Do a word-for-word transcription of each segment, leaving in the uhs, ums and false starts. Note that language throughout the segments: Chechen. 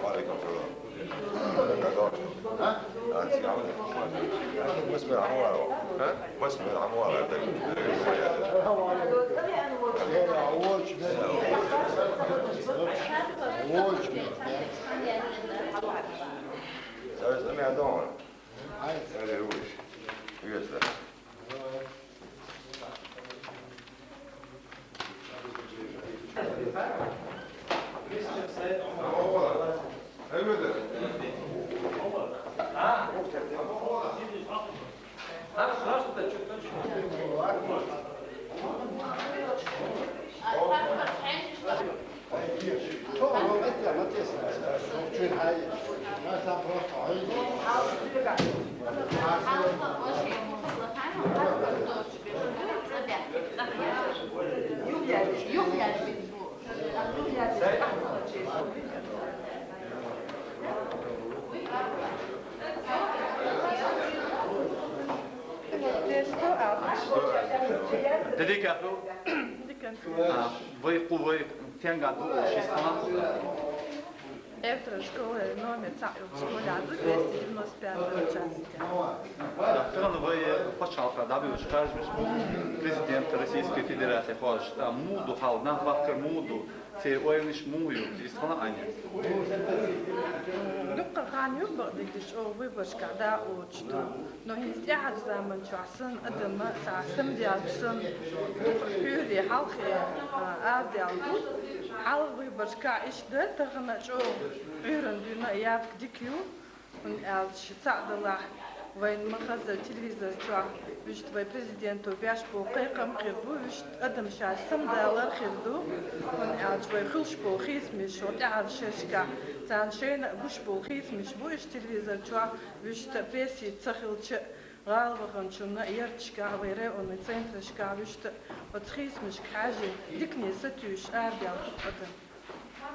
وعليكم السلام. Деррига ду. А, вай къу вай тенга ду ши сана. Эвтара школа номер цаӀ йолча школа ду, двести девяносто пятая часть. Тахана вай паччахьалкхе дӀабуьгӀуш харжамаш, президент Российской Федерации харжаш, а, муду хьал, нах бахкар муду, церан ойланаш муха ю, из хьан аьнна? Дуккха хан ю бакъдерг дича, о, выборашка дӀа а оцу ду. Но хӀинца тӀаьхьарчу заманчохь санна адам а цхьа самадаьлча санна, дукха хьуьйре хьалхе, а, арадаьлла ду. Хьалха выборашка иштта дара, тахана чӀогӀа Ӏуьйранна дуьйна а япка дика ю. ХӀунда аьлча цхьаъ далахь, вайна ма-хаззара телевизор чохь вуьшта вай президенто беш болу кхайкхам а хир бу, вуьшта адам шаьш самадалар а хир ду. ХӀунда аьлча вай хуьлуш болу хийцамаш, хӀокху тӀаьхьарчу шерашкахь царна шайна а гуш болу хийцамаш бу, иштта телевизор чохь вуьшта пресса ца хилча а, гӀала ваханчунна а ярташкахь а, вай районный центрашкахь а вуьшта оцу хийцамашка хьаьжжина дикане сатуьйсуш арадаьлла ду-кх адам.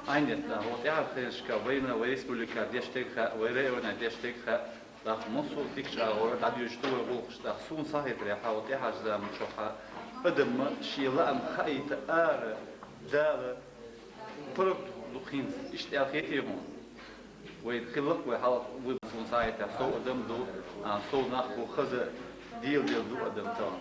Айнет, да, хӀокху тӀаьхьарчу хенашкахь вайна, вай республика деш дерг хаьа, вай района деш дерг хаьа, тӀаккха массо а дика чӀагӀо дӀадоьжуш ду вай гӀуллакхаш, тӀаккха суна схьахетарехь, хӀокху тӀаьхьарчу заманчохь адам шен лаам хаийта ара дала, паргӀат ду-кх хӀинца, иштта аьлла хетий хьуна? Вай хилла-кх вай хьалха вуьйцу, суна схьахетарехь, сов адам ду, а, сов нах бу, хаза дийла дела ду адам тахана.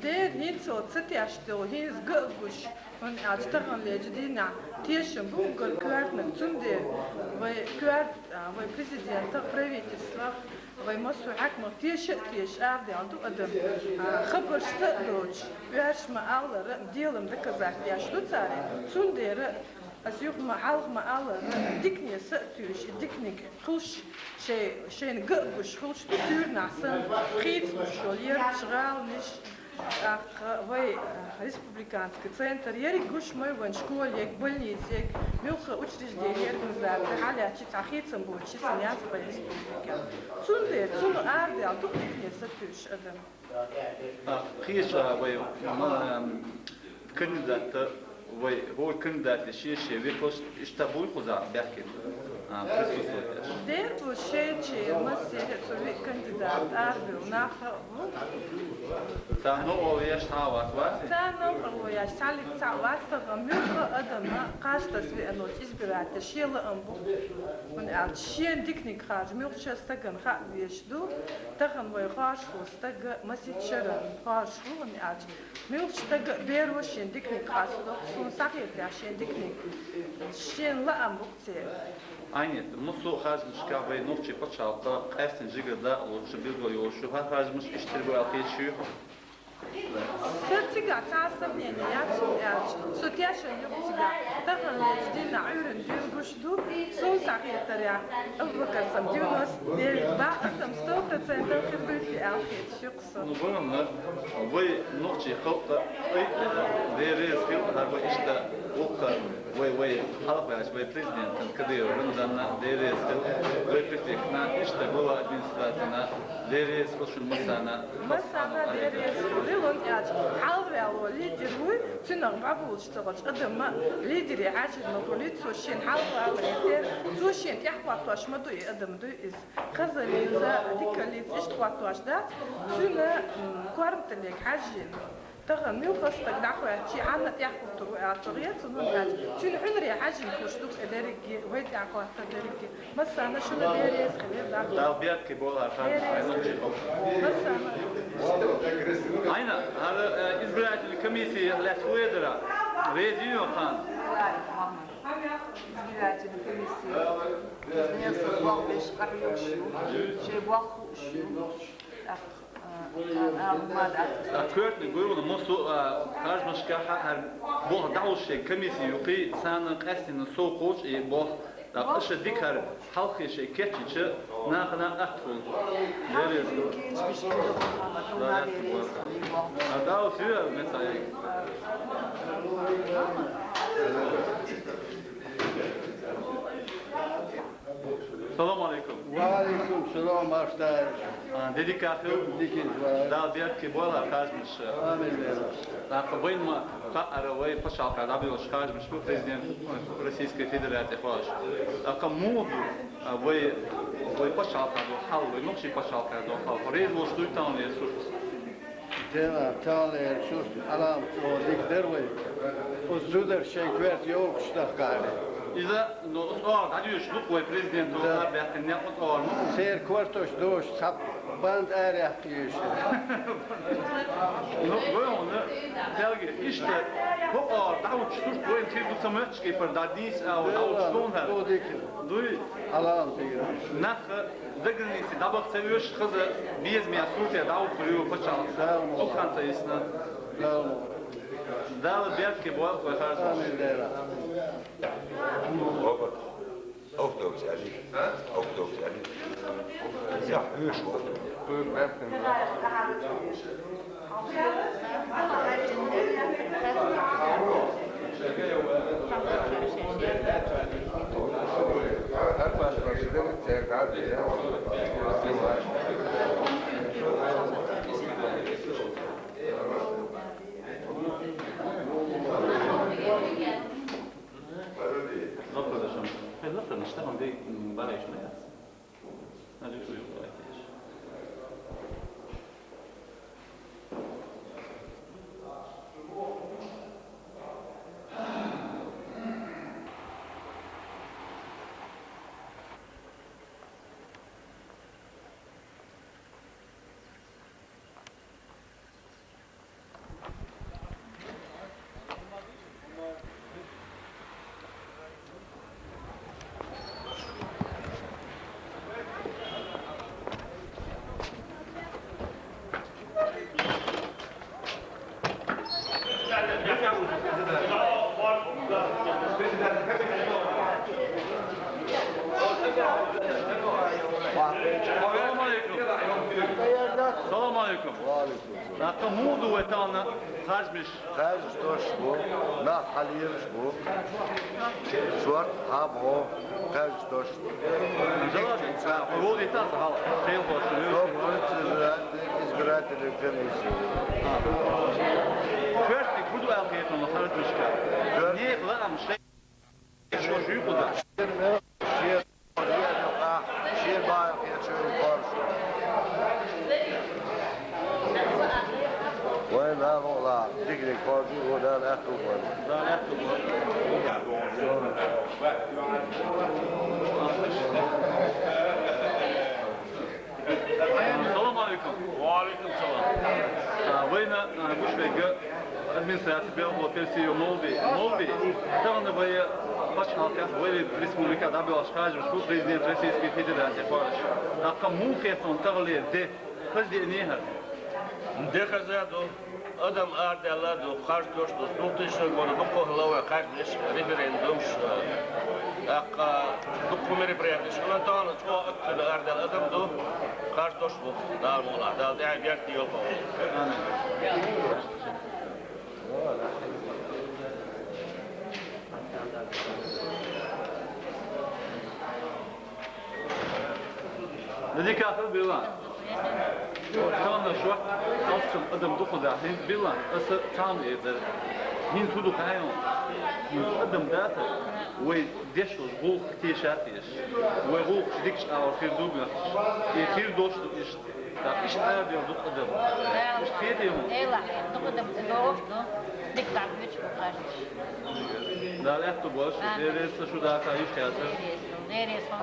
Дера хӀинца ца тешна долу, хӀинца ган а гуш, хӀунда аьлча таханлерчу дийнахь тешам бу уггар коьртаниг, цундела вай коьрта, а, вай президентах, правительствах, вай массо а хьаькамах теша а тешаш арадаьлла ду адам. А, хабарш ца а доцуш, оьрсаша ма-аллара, делан доказать деш ду цара. Цундела ас юха ма, хьалха ма-аллара, дикане сатуьйсуш, и диканиг хуьлуш, шай-, шайна ган а гуш хуьлуш ду, туьйранахь санна, хийцамаш йолу ярташ, гӀаланаш, тӀаккха вай, а, республиканский центр, ерриг гуш ма ю вайн школе, больнице, муьлхха учреждение, организация, хьалаьцча цхьа хийцам боцуш йисина яц вайн республике. Цундела цунах арадаьлла ду дикане сатуьйсуш адам. А, кхечу вай ма-, ам, кандидатан, вай хӀора кандидатан шен-шен векалш иштта буй кхузахь баьхкина, а, присутствовать деш? Дера бу шайче массеран а цу виъ кандидат арабевлла нах а бу. Царна новкъарло еш цхьа а вац, вац? Царна новкъарло еш цхьаллиг цхьа а вац, тахана муьлхха а адам кхаж таса веана волчу избирателан шен лаам бу. ХӀунда аьлча шена диканиг харжа муьлххачу стагана хаа везаш ду. Тахана вай хоржуш волу стаг а масех шарахь хоржуш ву, хӀунда аьлча муьлххачу стага а беро шен диканиг къастадо, суна схьахетарехь, шен диканиг, шен лаам бу-кх церан. Айнет, массо а харжамашкахь вай нохчийн пачхьалкх къаьстина жигара дакъалуш, билгал йолуш ю. ХӀара харжамаш иштта хир бу аьлла хеташ юй хьуна? Сан цигахь цхьа а сомнени яц, хӀунда аьлча со тешна ю-кх цигахь. Таханлерчу дийнахь Ӏуьйранна дуьйна гуш ду, суна схьахетарехь, Абу-Бакар, сан девяносто девять бах, аса-м сто процентов хир дуй те аьлла хеташ ю-кх. Ну, вайна, вай нохчийн халкъ а, ай, Дела реза хила, хӀара вай иштта воккха, вай, вай хьалха ваьлча, вай президентана Кадырова Рамзанна Дела реза хила, вай префектна, иштта глава администрацина Дела реза хила шуна массарна. Массарна Дела реза хила, хӀунда аьлча хьалха ваьлла лидер вуй, цунах бӀобулуш ца хилча, адам а лидере хьаьжжина ма хуьлий, цо шена хьалха валаре терра, цо шена тӀаьхьахӀоттош ма ду и адам, дуй иза. Хазаллица, дикаллица иштта хӀоттош дац, цуьнан, м, корматаллега хьаьжжина. Тахан муьлхха стаг дӀахӀоьттича, Ӏанна тӀехкхуьттур ву аьлча гӀе ца хӀунда аьлча, цуьнан хьуьнаре хьажийна хӀуш ду-кх дерриге, вай тӀехьа хӀоттар дерриге. Массарна шуна Дела реза хилийла. Дала беркате бойла хьо, Дела реза хилийла. Массарна. Айна, хӀара, э, избирательный комисси лаьцна хӀу эдара? Реза юй хьо? Избирательный комисси. Шен болх беш къахьоьгуш ю, шен болх хууш ю. ТӀаккха, э, царна ала хӀума дац. Ткъа коьртаниг гуйла массо а, э, харжамашкахьа хӀара болх дӀахьош шен комисси юкъе, царна къаьстина сов кхочу и болх. ТӀаккха аша дика хӀара хьалхе шайга кечйича, нахана атта хуьлу. Дела реза хуьлда. Дала сийлахь йойла. А, Дала сийлахь йойла, меца хьайга. Салам алейкум. Ва алейкум салам, Маштар. А, де дика хила. Дика хила. Дала беркате бойла харжамаш. Амин, Дела. ТӀаккха вайна ма хаъара, вай пачхьалкхехь дӀабоьлхуш харжамаш бу президент Российской Федерации хьош. ТӀаккха муха ду, а, вай, вай пачхьалкхехь долу хьал, вай нохчийн пачхьалкхехь долу хьал? Хьо реза волуш дуй таханлера сурт? Дела, таханлера сурт Ӏаламат чӀогӀа дика дара вай. Оцу зударша шайн коьрта йовлакхаш дахкара. Иза, ну, оцу оагӀора дӀадоьдуш ду-кх вай президенто арабаьккхина некъ оцу оагӀора, ну. Церан кортош доцуш цхьа банда араяьккха йиш ю. Ну, вай хьуна, Хелги, иштта, хӀокху оагӀора дӀахӀуттуш сурт вайна хир ду ца моьттуш кепара дӀадийца, а, дӀахӀуттуш ду хӀара. Дуй. Ӏаламат дика. Нах заграница дӀабаха ца оьшуш, хаза безаме сурте дӀахӀуттур ю пачхьалкх. Дала мукъ лахь. Дукха хан ца йисна. Дала мукъ лахь. Дала беркате бойла вай харжамаш. Амин, Дела. Робот. Автобус аьлли. Автобус аьлли. Я хьоьжуш ву. Лапарашам. Хай лапараш, тахана дай, м, барайш ма яц. Надо их уйти. Салам алейкум. Салам алейкум. Ва алейкум салам. ТӀаккха муха ду вай тахана харжамаш? Харжаш дош бу, нах хьалелаш бу, шорта хьабо, харжаш дош бу. Жала, а, вовдийта аса хьал, шайла хӀорш. Со полиция избирательный комисси. А. Коьртаниг хӀун ду аьлла хеташ харжамашка? Коьрт- Некъ лаам шай. Шо шуьйкъу ду. Шен, шен, шен бахьа хеташ кхоьруш. Вай, Дала мукъ лахь, диканиг кхоьруш, вай, Дала аьтту кхоьруш. Дала аьтту кхоьруш. Салам алейкум. Ва алейкум салам. А, вайна, а, гуш верг, администраци белхо персио молди. Молди. Тахана вай пачхьалкхехь, вай республика дӀабоьлхуш харжамаш бу президент Российской Федерации хьоьжуш. ТӀаккха муха хеташ таханлера де? Хаза деана хӀара? Де хаза ду. Адам арадаьлла ду, харжаш дош ду, две тысячи года дукха хилла вай харжамаш, референдумаш, э, тӀаккха дукха мероприятеш хилла, тахана чӀогӀа активно арадаьлла адам ду, харжаш дош бу, Дала мукъ лахь, Дала тӀаьхье беркате йойла хьо. Де дика хила, Билан. Тахана шоаш алсам адам дукха да, хӀинца билла, аса цхьана эзар. ХӀинца хӀу ду хаьйна? ХӀинца адам дата, вай деш долча гӀулакха теша а теша. Вай гӀулакхаш дикача агӀор хир ду бехаш. Э, хир долаш ду иштта. ТӀаккха иштта арадел дукха адам. Иштта хетий хьона? Эла, дукха адам догӀуш ду. Дика дӀабоьдуш бу кхаж. Дала аьттув боаккхалба шо, Дала реза шу даха йиш яцар. Реза, реза.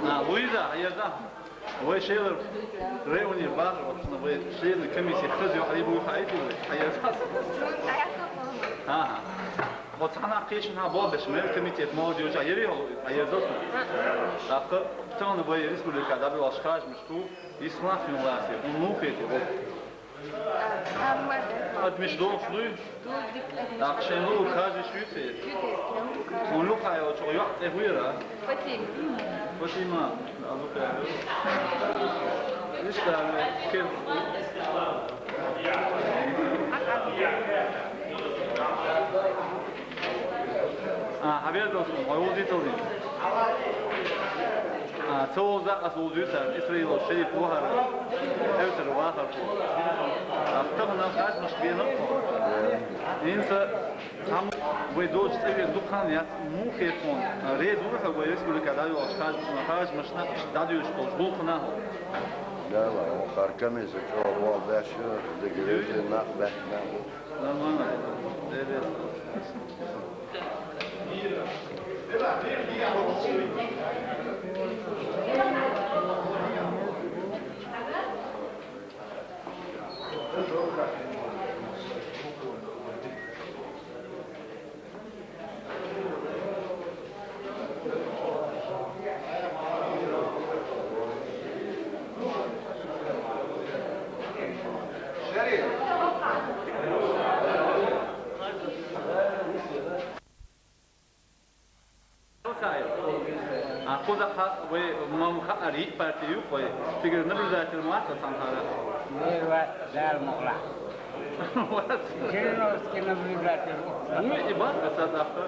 А, Луиза, а я за. Вай шелар районе бахар, вот, ну, вай члены комиссии хаза ю, а я буду ходить, а я за. Ага. Вот она, конечно, она была, даже мэр комитет молодёжи, а я её, а я за. ТӀаккха цхьана вай республика дӀабоалаш хажмаш ду, ислам фин ласе, он мухе те, вот. Отмечь долаш дуй? ТӀаккха шоай лув хажа шуьйцу? Он лув хьайо чо йоах тӀе хуйра? Фатима. Фатима. Алло, хьайо. Ишта, кем? А, хьавер досу, ой, улдитал дин. А, ца вовза ас улдуьйтар, Исраилов Шериф вахар, эвтар вахар. А, тахана хажмаш бена. Инса, хам, вай доч цеве дукхан яц, мухе тон, ре духа вай республика дайо хаж, хажмашна, дадуш кол, гулхна. Да, ла, харками за чо, мол, даш, дегрежи, нах, бах, нах. Нормально. Привет. А кхуза хьа, вай, мам хаар, йиъ партия ю вай, цигара наблюдатель ма вац сан хьара. Вай ва, Дала мукъ лахь. Вац. Жириновский наблюдатель. Ну, и бакъ аса даха.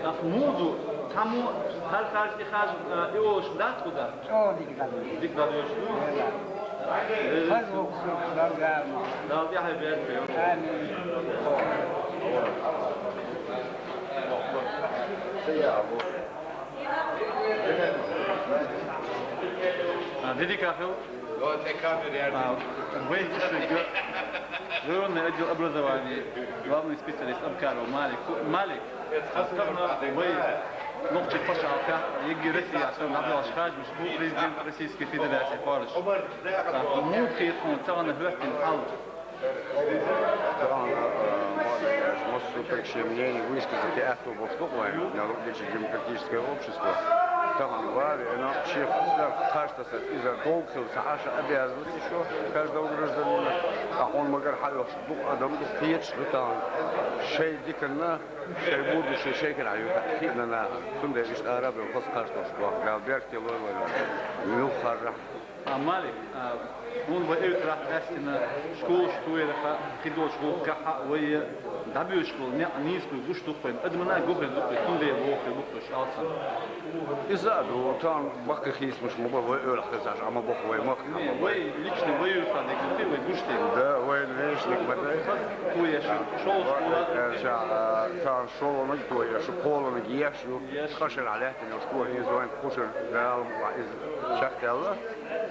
Ах, муду, цхьа му, хьар хаж, и хаж, э, и олуш дац кхуза? ЧӀогӀа дика дадуьйш. Дика дадуьйш ду? Э, да. Э, хаз воксу, Дала гарма. Дала тӀехьа берда. Амин. А, дидика хил? Вот, э, камера, я. А, вейн тишига. Районный отдел образования, главный специалист Абкарова Малик. Малик, а, тахана вай нохчий пачхьалкхе, егги Россия, сан набалаш хажмаш, бу президент Российской Федерации, Фарш. А, муха хетхун, тахана хӀоьттина хьал. Тахан, э, молодец, массу пекши мнение высказать и это вот такое, на лучшее демократическое общество. Тахан варе, но шеф, кажется, из-за долг, саша обязанность ещё каждого гражданина. А он магар хайох, дух адам, дух пьет, что там, шей дикана, шей будущее, шей кана, хина на. Сунде иш арабы, хос кажется, что Галберт, Лой, Лой, Лой. Мил харра. А, Малик, а, хьуна вай эвтарахь къаьстина школаш туйра ха, кхидолчу гӀуллакхехь а вай дӀабоьдуш болу некъ нийса дуй гуш ду-кх вайн, адамана гохе ду-кх вай, цундела вохе бу-кх уьш алсам. Иза а ду, тахана баккхий хийцамаш ма бу, вай эвлахь хезаш, амма боху вай мах. Не, вай лично вай юьртахь дерг ду-кх вай гуш дерг. Да, вай лично ма дай. Туеш, шолгӀа школа. Э, ша, а, тахана шолгӀаниг туеш, кхоалгӀаниг еш ю, еш. Кхашара лаьттина йолуш кохьийзойн кхушара гала ма иза чекхдаьлла.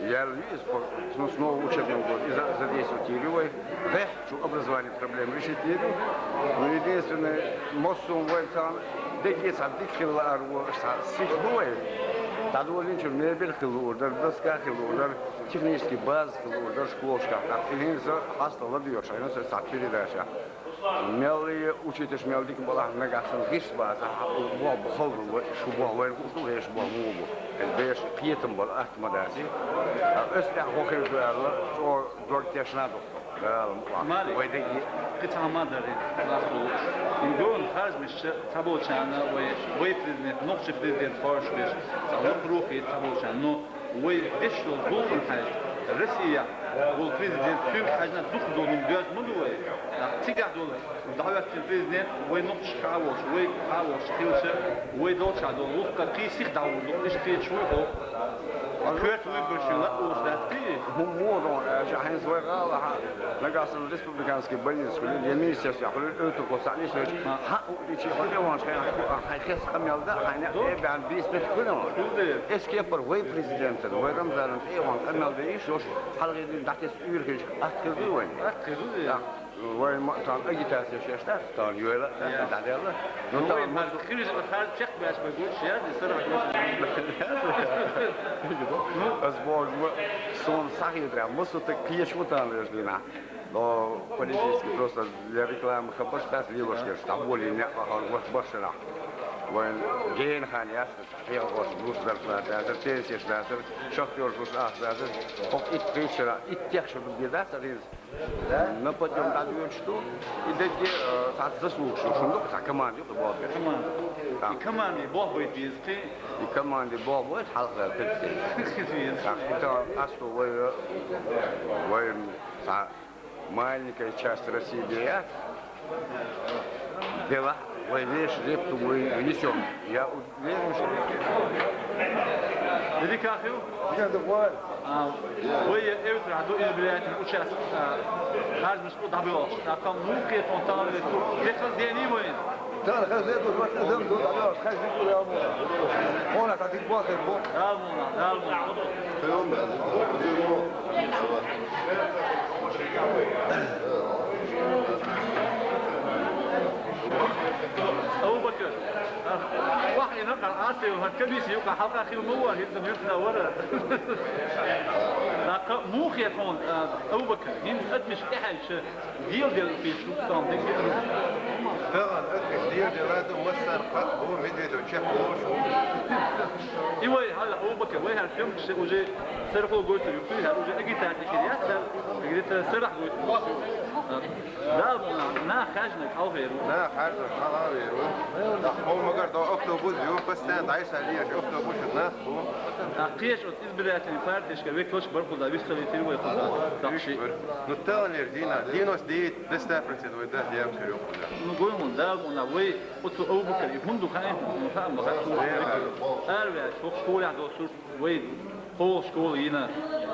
Яьлла ю иза, по-, ну, снова учебный год. Иза задействовать йийр вай. Гехь чу образование проблема решить йийр ю. Ну, единственное, массо а вайн цхьана дегге цхьа дика хила лаар ву, цхьа сих бу вай. ДӀадолийначуьра мебель хила луур дара, доска хила луур дара, технический база хила луур дара школашкахь. ТӀаккха хӀинца хьаста ладоьгӀуш, хӀинца цхьа передача. Мел и учителаш мел дика балахь, нагахь санна гӀирс бацахь, боху халла ду, шу боху вайн гуш ду, гӀеша боху муха бу. Иза бераш кхетам бала атта ма дац и. Ткъа оцу тӀехь хӀун хир ду аьлла, чӀогӀа дог тешна ду. Дала мукъ лахь. Малик, вай дегги. Кхин цхьа хӀума дара, лаьцна лууш. Индон харжамаш цхьаболчарна вай, вай президент, нохчийн президент хоржуш деш, цхьа лакхарохийта цхьаболчарна. Но вай деш долу гӀуллакхна хьаьжча, Россия Вол президент цуьнга хьаьжна дукха долу хӀума доьзна ма ду вай. Цигахь долу дӀахӀоьттина президент вай нохчашка хьа а волуш, вайга хьа а волуш хилча, вай долчохь долу вукхара кхин сиха дӀавуллу, иштта кхеташ вуй хьо. Коьрта вуй башин лаъ волуш дац кхин. ХӀума муха ду аьлча, хьайна вай гӀала хьа, нагахь санна республиканский больница хуьлийла, я министерство хуьлийла, оьтур кхо схьа нисвечу, хьан а дичи хьо тӀе ваханчу хенахь, хьайн хеста къамел дан, хьайна э баьхна бийса меттиг хуьлу. Эскепар вай президентан, вай Рамзанан тӀе а вахана къамел дан йиш йолуш, хьалхе дина дӀатесна уьйр хилча, атта хир дуй вайна? Атта хир дуй. Вай ма, тахана агитация шаьш дац, тахана йойла а дац, дӀадаьлла. Ну, тахана мара масу хиржа харж чекхбеш бай гуш, я, и сарахь гуш. Ну, ас боху, ма, суна схьахетарехь, масу таг кхеча ву тахана веш дийнахь. Но политически просто для рекламы хабарш дац, лелош дерш, дӀаболийна некъ бахьара вахт бахшарахь. Вайн гена хан яц, хьехамаш луш зарплата дацар, пенсеш дацар, шахтёрш луш ахча дацар. ХӀокху итт-пхийтта шарахь, итт-техь шо ду бен дац, а хӀинца. Да? Нападём дӀадоьдуш ду, и дерриге, э, цхьацца заслугаш ю, шуна ду, цхьа команда ю, кху боху беш. Команда. Да. И команде болх байта беза кхин. И команде болх байта хьалха кхин. Хир беза. Так, и то, ас ду вай, вай, цхьа маленькая часть России бен яц. Делахь вай вешан лепту вай внесём. Я уверен, что... Дика хир ю? Дика ду вай. А, вай эвтара ду избирательный участок, а, харжамаш ду дӀабоьлхуш. ТӀаккха муха кхета хьуна тахана вай ду? Декхар дений вайна? Тахана хаза ду, вай адам ду дӀабоьлхуш, хаза ду, я мо. Хьуна хаза ду, бо, хаза бо. Дала муна, Дала муна. Абу-Бакр, вахь и накъа Ӏасил, хӀара комиссия юкъа хьалха хила ма вара, хӀинца юьртана вара. ТӀаккха муха хета хьуна, а, Абу-Бакр, хӀинца адамаш тӀехьаьжча, дела делла кхеташ ду, стом дика. Тахана адамаш дела делла ду, массарна кхаъ бу, Медведев чекхволуш ву. И вай, хьала, Абу-Бакр, вай хӀара съёмкаш уже сарахь гойтур ю, хӀара уже агитация хир яц, хӀара, говорит, сарахь гойтур ю. Дала мукъ лахь, нах хаьжнарг хьалхавер ву. Нах хаьжнарг хьалхавер ву. Хьо магар до автобус ю, постоянно дӀасалийраш автобус ю нах бу. А кхечу оцу избирательный партешкара векалш бархӀ хӀума вист ца лийтира вай хӀума. Вист бара. Ну, таханлера дийнахь, девяносто девять до ста процентов вай да, дем кара ю хӀума. Ну, гой хьуна, Дала мукъ лахь, вай оцу Абу-Бакар, и хӀунда хаьа, ну, хаьа, ма хаьа, хӀума. Араваьлла, хӀокху школехь долу сурт. Вай хӀокху школа йина,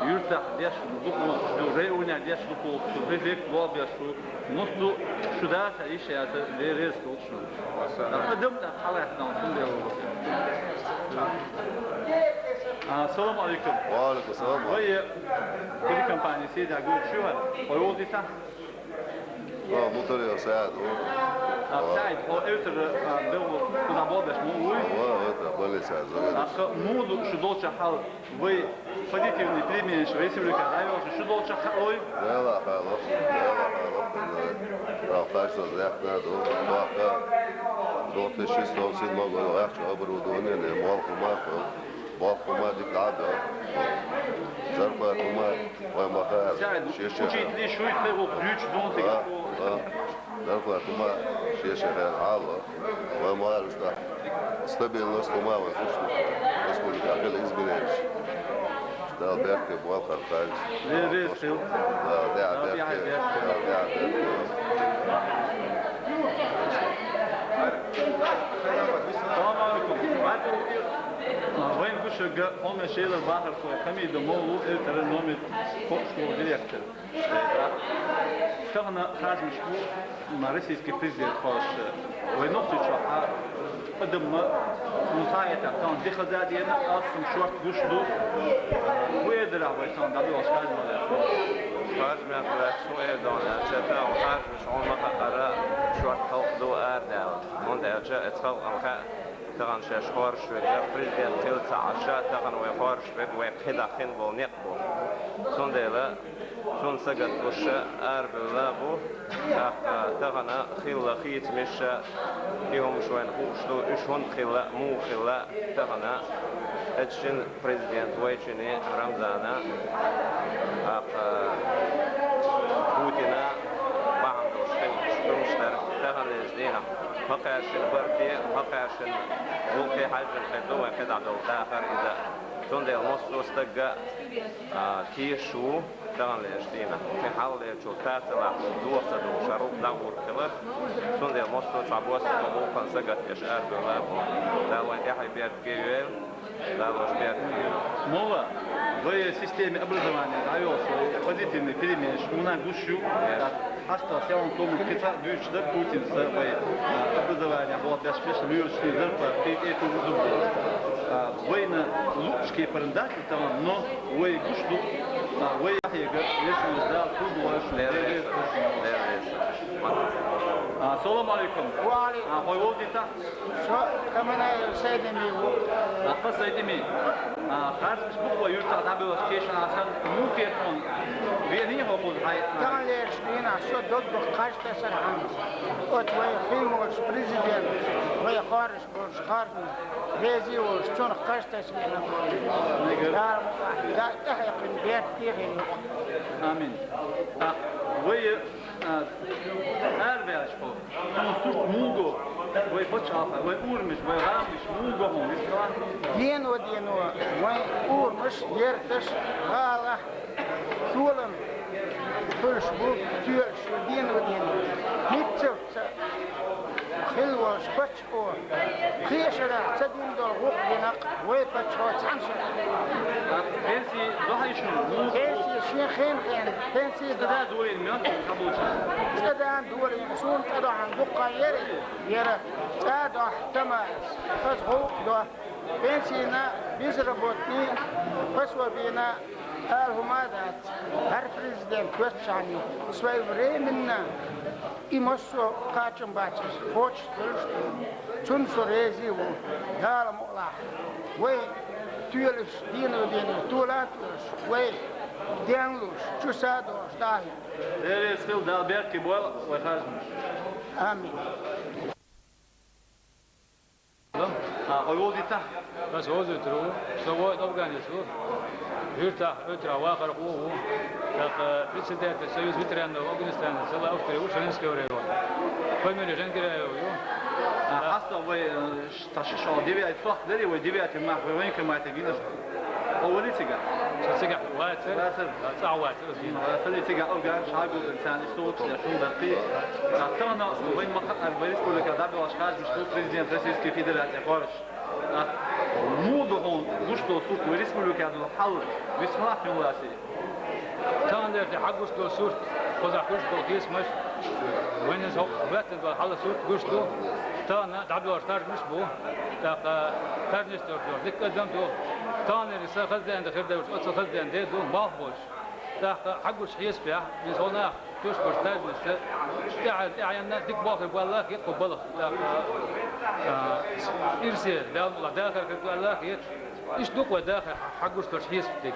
юьртахь деш дукха ду, районехь деш дукха ду, префект болх беш ду, муьлхха ду, шу дацахь йиш яц, Дела реза хуьлда шуна. Адам тӀаккха хьалаьцна, цундела. А, салам алейкум. Ва алейкум салам. Вай телекомпани «Седа» гуш ю хьуна, хьо йолу дитахь? Ва, Муталиев СаӀид ву. А, СаӀид, хьо эвтара, а, бевлла, кхузахь болх беш ма вуй? Ва, эвтара, больницехь заведующий. ТӀаккха муха ду шу долчохь хьал, вай позитивный переменаш вай республикехь дӀайолуш, шу долчохь хаалой? Дела хаало, Дела хаало, тахана кхаччалц яхна ду, тахана две тысячи шестьсот седьмого года ваьхча оборудование, молхо ма хо. Болх хӀума дика дӀа а бо. Зарплата хӀума вай ма хаьара. СаӀид, шен шен учитель шу ю, тхайгӀо дуьйцуш ду цига. А, а. Зарплата хӀума шен шен хенахь хьалао. Вай ма хаьара уьш тӀаккха. Стабильность хӀума вай гуш ду. Республика хила измененаш. Дала беркате болх харжа. Ве-, веза хила. Дала тӀаьхьа беркате. Дала тӀаьхьа беркате. Салам алейкум. Вайн гуш ю хьоме шелар бахархой Хамида Молла, эвтара номер кхоъ школа директор. Тахана харжамаш бу, ма, российский президент хьош, вай Нохчийчохь а, адамна, ну, схьахетахь, тахана де хаза а деана, ас шуна шорта гуш ду. ХӀун эр дара вай тахана дӀабоьлхучу харжамех лаьцна? Харжамех лаьцна хӀун эр дара аьлча, тахана харжамаш хьуна ма хаьара, шорта халкъ ду арадаьлла. ХӀунда аьлча оцу халкъана хаьа, тахана шаьш хоржуш верг, президент хилла ца Ӏаш, тахана вай хоржуш верг, вай кхидӀа хин болу некъ бу. Цундела цунна сагатдеш арабевлла бу, тӀаккха тахана хилла хийцамаш, и хӀумаш вайна хууш ду, уьш хӀунда хилла, муха хилла, тахана оцу шина президента вайчунна Рамзана, тӀаккха Путина бахьана долуш хилла хӀумаш дара, таханлерчу дийнахь хӀокхаьршинна барте, хӀокхаьршинна гӀуллакхе хьаьжжина хир ду вайн кхидӀа долу дахар иза. Цундела массо а стаг а, а, тешаш ву таханлерчу дийнахь. Кхин хьалхалерчул тасалахь доха ца догӀуш, хӀара дӀагӀур хилар. Цундела массо а цхьа босса гӀуллакхана сагатдеш арабевлла бу. Дала вайн тӀаьхье беркате йойла. Дала ваш беркате йойла. Молла, вай системе образования дӀайолуш вай позитивный переменаш хӀунда гуш ю? Хьастал селан томан кхин цхьаъ дуьйцуш дара Путинца вай, а, образование болх беш беш муьйлуш зарплата кхин тӀе ту узур болуш. А, вайна луъучу кепарна дац и тамам, но вай гуш ду, а, вай ахьега, если Дала кху болуш, Дела реза, Дела реза. А, салам алейкум. Ва алейкум. А, хой вовдита? Со Каманаев Сайдами ву. А, Сайдами. А, харжаш бу вай юртахь дӀабевллачу кешнашкахь санна, муха хетархьама вений хьо кхуза хьайна? Таханлерчу дийнахь со доггах кхаж тесархьама, оцу вай хин волчу президент, вай хоржуш болчу харжамна реза волуш, цунах кхаж тесна веана. Дала мукъ лахь, Дала тӀаьхье кхин беркате хир ю. Амин. А, вай, а, арабаьлча хьо, хьуна сурт муха го, вай пачхьалкх, вай урамаш, вай гӀаланаш муха го хьуна, висхьа? Дено, дено, вайн урамаш, ярташ, гӀала, толам хуьлуш бу, тоьлуш ю, дено, дено. ХӀинццалц хилла волуш паччахьо, кхечу шарахь ца дина долу гӀуллакх дина вай паччахьо цхьана шарахь. Пенсий дохьа шуна? Пенсий шен хен-хен, пенсий дохьа. ЦӀа дан долийна мел хьуна кхаболчарна? ЦӀа дан долийна, суна тӀедохьана дуккха яра, яра цӀа дохьа, тамара, хаза гӀуллакх до. Пенсийна, безработный, пособийна ала хӀума дац. ХӀара президент ваьччахьана своевременно и массо а кхачам бацарш кхочуш хуьлуш ду. Цунна со реза ву. Дала мукъ лахь, вай тоьлуш, дийно-дийно, тола а тоьлуш, вай денлуш, чу са а дохуш, Дала. Дела реза хила, Дала беркате бойла вай харжамаш. Амин. А, хьо вовзийтахь? Ас вовзуьйтур ву. Со воин афганец ву. Юьртахь, Оьтарахь вахархо ву. ТӀаккха председатель Союз ветеранов Афганистана села Австрии ву, Шенинский район. Фамилия Жангираев ю. А, хьастагӀа вай, э, ш-, та ши шо девятый, сох дарий вай девятый мах, вай военкомате гинарш. Хьо валий цигахь? Со цигахь вацара. Вацара. А, цӀахь вацара, ас гина. Вацара, цигахь афганаш хьагулдина царна, иштта лучу деш хӀума даккхий. А, тахана вайн ма-, ар-, вай республика дӀабоьлхуш харжамаш бу президент Российской Федерации хоржуш. А, муха ду хьуна гуш долу сурт вай республика долу хьал, висхьа хьуна лаьций? Тахана дерте хьагуш долу сурт, кхузахь хуьлуш долу хьесамаш, вайна иза хӀокху хӀоьттина долу хьал, сурт гуш ду. Тахана дӀабоьлхуш харжамаш бу. ТӀаккха харжамаш долуш дика адам ду. Таханлерниг сан хаза деана хир долуш, оццул хаза деана де ду, малх болуш. ТӀаккха хьагуш хьесапехь, иза хьо нах туьш болуш харжамашца, тӀаьхьа, тӀаьхьенна дика болх хир боллакх, кху балха. ТӀаккха, а, ирсе, Дала мукъ лахь, дахар хир боллакх, иштта ду-кх вай дахар хьагуш долуш хьесап дерг.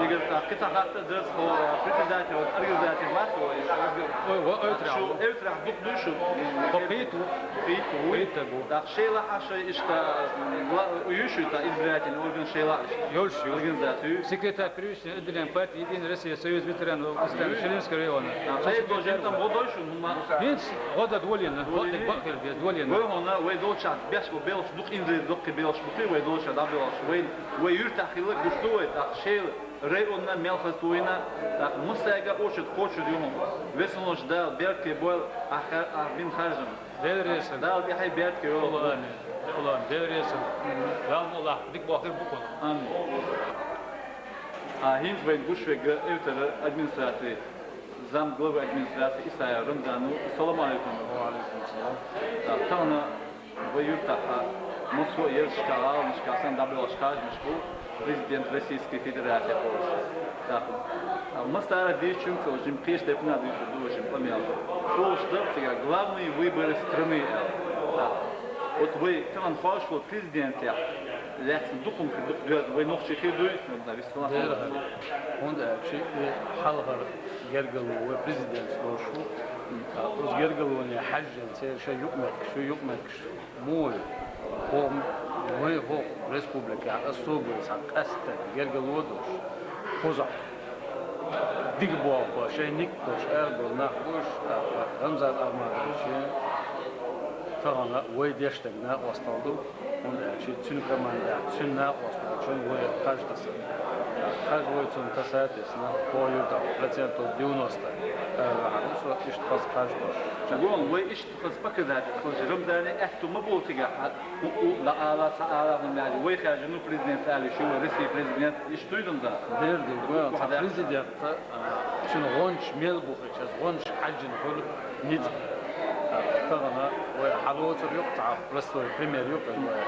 Игорь, тӀаккха кхин цхьа хаттар дара, хьо председатель организации вац вай? Ой, ва, Оьтарахь. Шу Оьтарахь дукха дуй шу? Хьо кхетта ву. Кхетта ву? Кхетта ву. ТӀаккха шайла а шай иштта, ла-, ю шу тӀаккха избирательный орган шайла а иштта? Йолуш ю. Организацию? Секретарь первичного отделения партии «Единая Россия», Союз ветеранов Афганистана, Ширинский района. А, хай до жинтам гӀо дой шу, хӀума? ХӀинца гӀо дан долийна, гӀо дан бакъ хир беза, долийна. Вай хьуна, вай долчохь беш бу белхаш дукха, инзаре дуккха белхаш бу кхин вай долчохь дӀабелхаш. Вай, вай юьртахь хилла гуш ду вай, тӀаккха шайла районна мел хаза тойна, тӀаккха массаьрга очередь кхочур ю хьуна. Весалонаш Дала беркате бойла ахь хар-, ахь бина харжам. Дела реза. Дала тӀаьхье беркате йойла. Аллахьа амин. Аллахьа амин. Дела реза. Дала мукъ лахь, дика болх хир бу кхунах. Амин. А, хӀинца вайна гуш верг Эвтара администрацин замглавы администрации Исаев Рамзан ву. Салам алейкум. Ва алейкум салам. Да, тахана вай юьртахь массо а ярташкахь, гӀаланашкахь санна дӀабоьлхуш харжамаш бу президент Российской Федерации хоржуш. ТӀаккха, а, массара дийцичунца, жима кхечу тайпана дийцур ду, жима къамел. Олуш дара цигахь «Главные выборы страны» аьлла. ТӀаккха, оцу вай тахана хоржуш волу президентех лаьцна дукха хӀума хир ду-кх доьзна, вай нохчий хир дуй, хӀунда аьлча и хьалхара гергарло вай президентца долуш ву. Оцу гергарлоне хьаьжжина церан шайн юкъаметтигаш ю, юкъаметтигаш муха ю? Хьо-, вайн хӀокху республикехь особенно цхьа къаьсттина гергарло а долуш, кхузахь дика болх беш, шайн ник а долуш, арабевлла нах бу уьш, тӀаккха Рамзан Ахмадовича тахана вай деш дерг накъосталла ду, хӀунда аьлча цуьнан командехь цуьнан накъосталла Шун вай харжа таса. Харжа вай цунна тасатесна, по юртах процентов девяносто. Э, харжа со ишта хаза харжа таса. Гон, вай ишта хаза показатель, хаза Рамзане аьтту ма болу цига, а, у, у, ла ала, ца ала, хӀун мягӀа, вай хаьжа, ну, президент али, шу вай Россия президент, ишта дуй дам да? Дер ду, гон, ца президент, а, шун гонч мел бу хи, час гонч хьаджин хур, ниц. А, тагана, вай хьалоцар юкъ, ца простой пример юкъ, вай.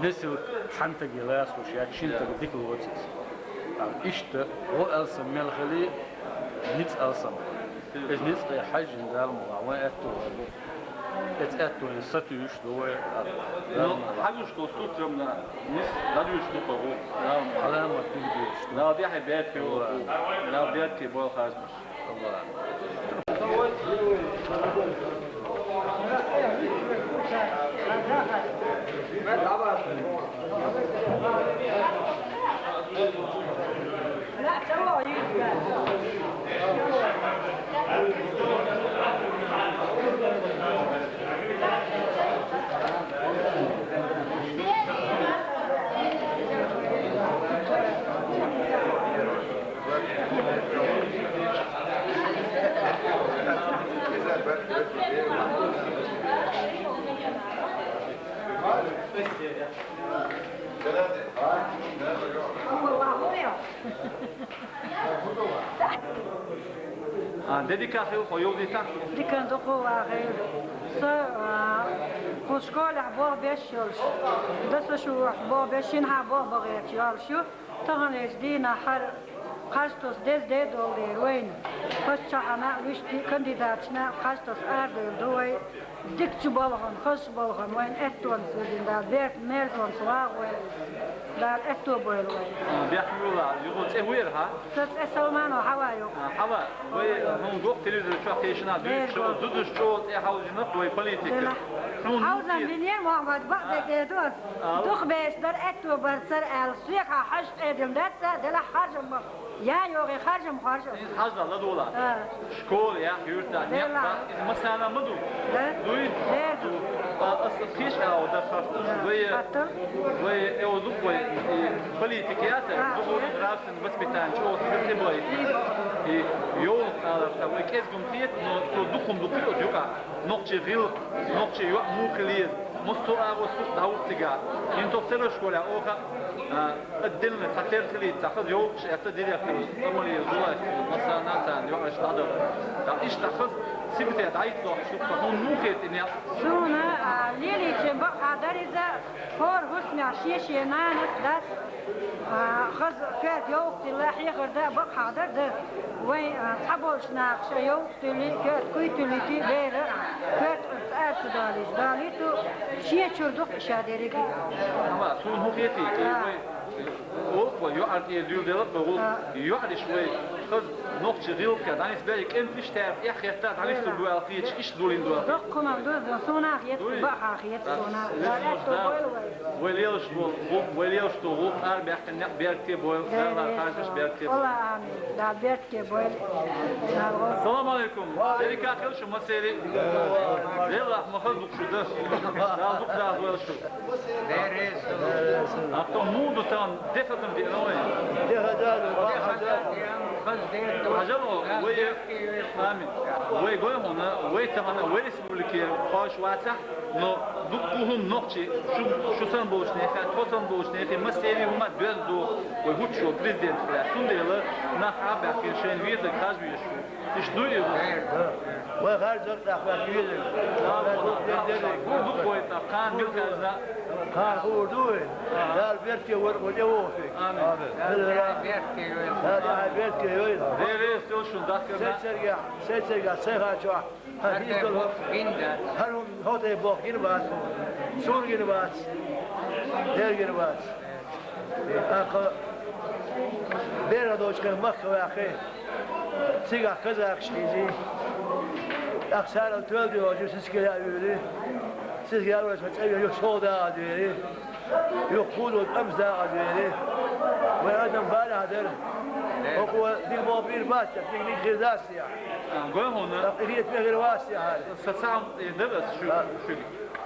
Несил хьантаги лас хуш, я шинтаг дик лоцис. А, ишта, во алсам мел хили, ниц алсам. Эс ницкъе хьаьжжина Дала мукъа, вайн аьтту вай бу. Эц аьтту вайн сатуьйш ду вай, а, Дала мукъа. Хьагуш ду стутрам на, нис дадуьйш ду кхо гу. Дала мукъа. Хьаламат диг дуьйш ду. Дала дехье бетке вай. Дала бетке бой харжмаш. Аллах. А, де дика хила хьо, йовдийта? Дика ду хьо, вахийла. Со, а, кху школехь болх беш йолуш, даса шу болх беш, шина хьан болх бан гӀерташ йолуш ю. Таханлерчу дийнахь хӀара харжа таса деза де долу дера вайна. Паччахьана а, вуьшта кандидаташна а харжа таса арадевлла ду вай. Дикачу балхана, хазачу балхана вайна аьттонаш дина Дала, беркат, мелхонца вагӀа вай. Дала аьтто бойла вай. А, бехк муьлла, юха цӀе хӀун яра хьан? Сан цӀе Салманова Хьава ю. А, Хьава, вай, хӀун гоху телевизор чохь тешина, дуьйцуш, дудуш чӀогӀа тӀе хьаужина вай политика. Хьуна хьаузам бинера, Мохьмад, бакъ дерг эр ду ас. Дукха беш дара, аьтто бара цара аьлла, соьгахьа хьожа къедина дац, делахь харжам бан. Я йогӀе харжам хоржа. Иза хьажа ладогӀа. А. Школа яхь, юьртахь, некъ бахь, иза массарна ма ду. Да? Дуй? Дер ду. А, аса кхиш а ва дар хатта. Да. Вай, хатта. Вай, э, озук вай, и политика ята, а, духовно-нравственное воспитание, чего ты требуешь? И, и ёлк аларта, вай кӀезгум хет, но цо дукхум дукху оцу юкъа. Нохчий гӀиллакх, нохчий йоӀ муха леза, массо а агӀо су дӀаву цигахь. ХӀинца оха церан школехь оха, а, отдельно цхьа тера хилийта, цхьа хаза йовлакхаш этта директор Амалиев Зулайх, массарна а царна йоӀарш дӀадара. ТӀаккха иштта хаза сибате дӀайитталахь шу, тхан хӀунда муха хета и некъ? Суна, а, лелийча бакъахьа дара иза, хӀора хӀусамехь шен-шен нанас, дас, а, хаза коьрта йовлакх тилла хьехар дан бакъахьа дара дар. Вайн, а, цхьаболчу наха ша йовлакх туьллий, коьрта куй туьллий ти бера, коьрта къуьрца ара ца далийча, далийту, шен чуьра дукха ша дерриге. Ма, суна хӀун хетий, вай, вовк вай, йоӀар тӀера дуьйладелла а боху, йоӀариш вай, хаза нохчий гӀиллакхехь, дӀанисбелла кӀенташ тера, эхь хетта, дӀанисбелла ду аьлла кхеташ, иштта долийна ду аьлла. Доккха хӀумам ду, суна а хета, бакъахьа хета суна. Вай лелаш долу гӀуллакх, вай лелаш долу гӀуллакх, арабаьккхина некъ беркате бойла, Дала харжаш беркате бойла. Алла амин. Дала беркате бойла. Салам алейкум. Дерриг а хила шу массеран. Делахь ма хаза дукха шу дан. Дала дукха дала дойла шу. Ахто муха ду тахана, де хатам деана вай? Де хатам, хаза. Хьажал вай, амин. Вай гой хьуна, вай тахана, вай республикера кхош вацахь, но дуккха хӀума нохчий, шу, шу санна болчу нехан, тхо санна болчу нехан, массеран хӀума доьзна ду вай хӀуттуш волу президент хилар. Цундела нах Ӏа а баьккхина, шайна везарг хаж везаш ву. Иштта ду иза? Вай харжа дакъа тӀехь ваьлла везарг. Дерриг. Гур ду вай тӀаккха, кхана мила хаьржина? Кхана гур ду вай. Дала беркате вара вай тӀе воху. Амин. Амин. Дала беркате йойла. Дала беркате йойла. Дела реза йойла шун дахкарна. Сайн цергахь, сайн цергахь, сайн хана чохь. ХӀара хӀинца долу гина дац. ХӀара хӀума хӀокху тӀе боху гина бац хӀума. Суна гина бац. Дера гина бац. ТӀаккха берах долчу хенахь махка ваьккхи. Цигахь казахаш хьийзий. ТӀаккха царал тоьлла де йолчу сискала а вуьйли. Сискала а вуьйли, цӀа вен юха шолгӀа дагӀа а дуьйли. Юха кхузо тӀамца дагӀа а дуьйли. Вай адам балехь дара. ХӀокхо дика боху бийр бац, дика, дика хир дац. А, гой хьуна. ТӀаккха и хетаме хир вац те хьара. Сан цхьа хӀума тӀе дара ас шу, шуьга.